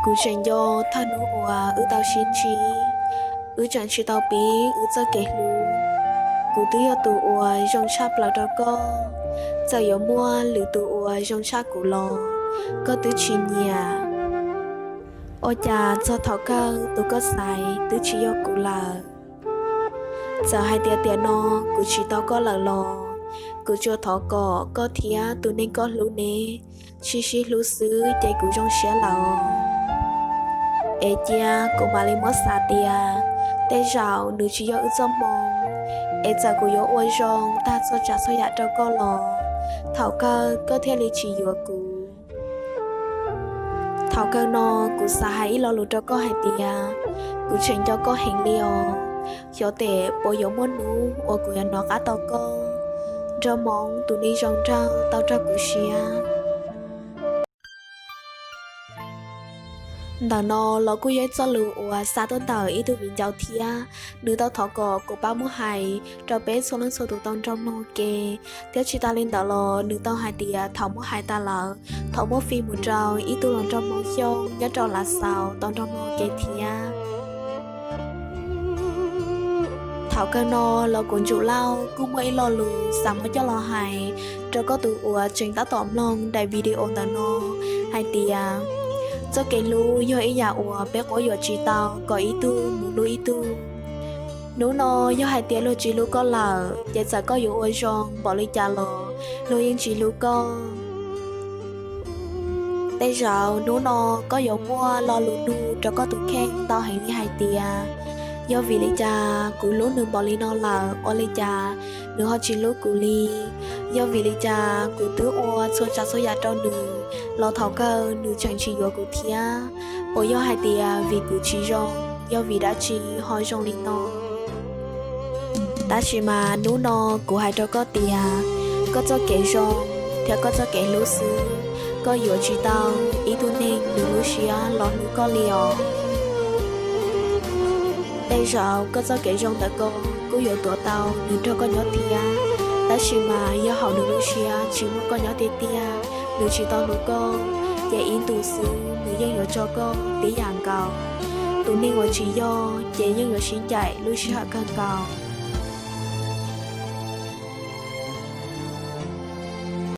Kuv tseem nco thawj hnub uas wb tau sib ntsib, wb tseem tsis tau piv wb txoj kev hlub. Kuv twb yog tus uas zoo tshaj plaws rau koj, txawm yuav muaj lwm tus uas zoo tshaj kuv los koj twb tsis nyiam. Ua cas txog thaum kawg tus koj xaiv twb tsis yog kuv lawm. Txawm hais tias tiam no kuv tsis tau koj lawm los kuv tsuas thov kom koj thiab tus neeg koj hlub neb sib sib hlub xwb ces kuv zoo siab lawm. Es cia kuv mam li muab xav tias tej zaum nws tsis yog wb txoj hmoo, es txawm kuv yuav ua zoo tag txhua tsav txhua yam rau koj los thaum kawg koj thiaj li tsis yuav kuv. Thaum kawg no kuv xav hais ib lo lus rau koj hais tias kuv tseem nco koj heev li os. Xyov tes puas yuav muaj hnub uas kuv yuav hnov qab tau koj nrog hmoov tus neeg zoo nraug tau raug kuv siab. Ntawm no los kuj yog ib txoj lus uas xa tuaj ntawm ib tug viv ncaus thiab, nws tau thov kom kuv pab muab hais rau peb txhua leej txhua tus tau nrog mloog ua ke. Thiab tsis tas li ntawd los nws tau hais tias thaum muab hais tas lawm, thov muab fij mus rau ib tug los nrog mloog xyoo nyob rau Lav Xaus tau nrog mloog ua ke thiab. Thaum kawg no los kuv Ntsuj Lauj kuj muaj ib lo lus xav muab coj los hais rau koj tus uas tseem tab tom mloog daim video ntawm no hais tias txoj kev hlub yog ib yam uas peb quab yuam tsis tau kom ib tug mus hlub ib tug. Hnub no yog hais tias luag tsis hlub koj lawm ces txawm koj yuav ua zoo npaum li cas los luag yeej tsis hlub koj. Tej zaum hnub no koj yuav muaj lo lus nug rau koj tus kheej ntau heev li hais tias yog vim li cas kuv hlub nws npaum li no lawm ua li cas nws ho tsis hlub kuv li. Yog vim li cas kuv twb ua txhua tsav txhua yam rau nws los thaum kawg nws tseem tsis yuav kuv thiab. Puas yog hais tias vim kuv tsis zoo, yog vim dab tsi ho zoo li no? Tab sis mas hnub no kuv hais rau koj tias koj txoj kev zoo thiab koj txoj kev hlub xwb, koj yuav tsis tau ib tug neeg nws lub siab los hlub koj li os. Tej zaum koj txoj kev zoo ntawm koj kuj yuav tuav tau nws nrog koj nyob thiab, tab sis mas yog hauv nws lub siab tsis muaj koj nyob tiag tiag, nws tsis tau hlub koj, ces ib ntus xwb nws yeej yuav tso koj tib yam nkaus. Tus neeg uas tsis yog ces yeej yuav sib ncaim lub sij hawm kawg nkaus.